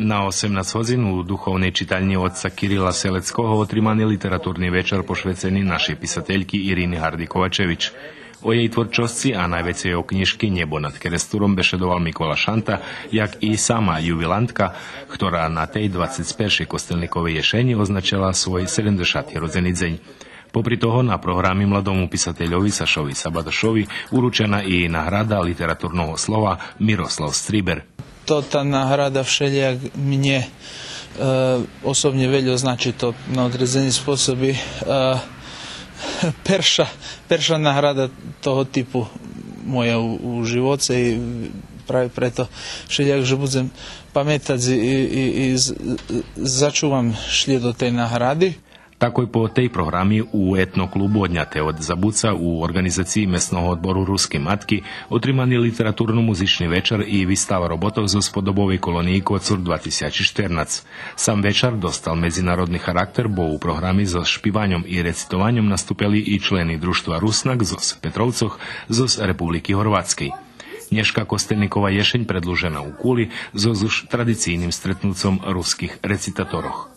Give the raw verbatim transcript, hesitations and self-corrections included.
На осемнац годзин у духовней читальнї отца Кирила Селецкого отримани литературни вечар пошвецени нашей писательки Ирини Гарди Ковачевич. О єй творчосци, а найвецей о кнїжки Нєбо над Керестуром бешедовал Микола Шанта, як и сама ювилантка, хтора на тей двацец першей костельниковей єшенї означела свой седемдзешати родзени дзень. Попри того, на програми младому писательови Сашови Сабадошови уручена и награда литературного слова Мирослав Стрибер. Тота награда вшелїяк мнє, е, особнє вельо значи, то на одредзени способи, е, перша, перша награда того типу моя у, у живоце и прави прето вшелїяк же будзем паметац и, и, и з-, зачувам шлїдо тей награди. Такой по тей програми у етноклубу Одняте од забуца у орґанизациї Месного одбору Руски матки отримани литературно-музични вечар и вистава роботох зоз подобовей колониї Коцур два тисячи штернац. Сам вечар достал медзинародни характер, бо у програми зоз шпиваньом и рецитованьом наступели и члени Дружтва Руснак зоз Петровцох зоз Републики Горватскей. Нєшка костельникова єшень предлужена у Кули зоз уж традицийним стретнуцом руских рецитаторох.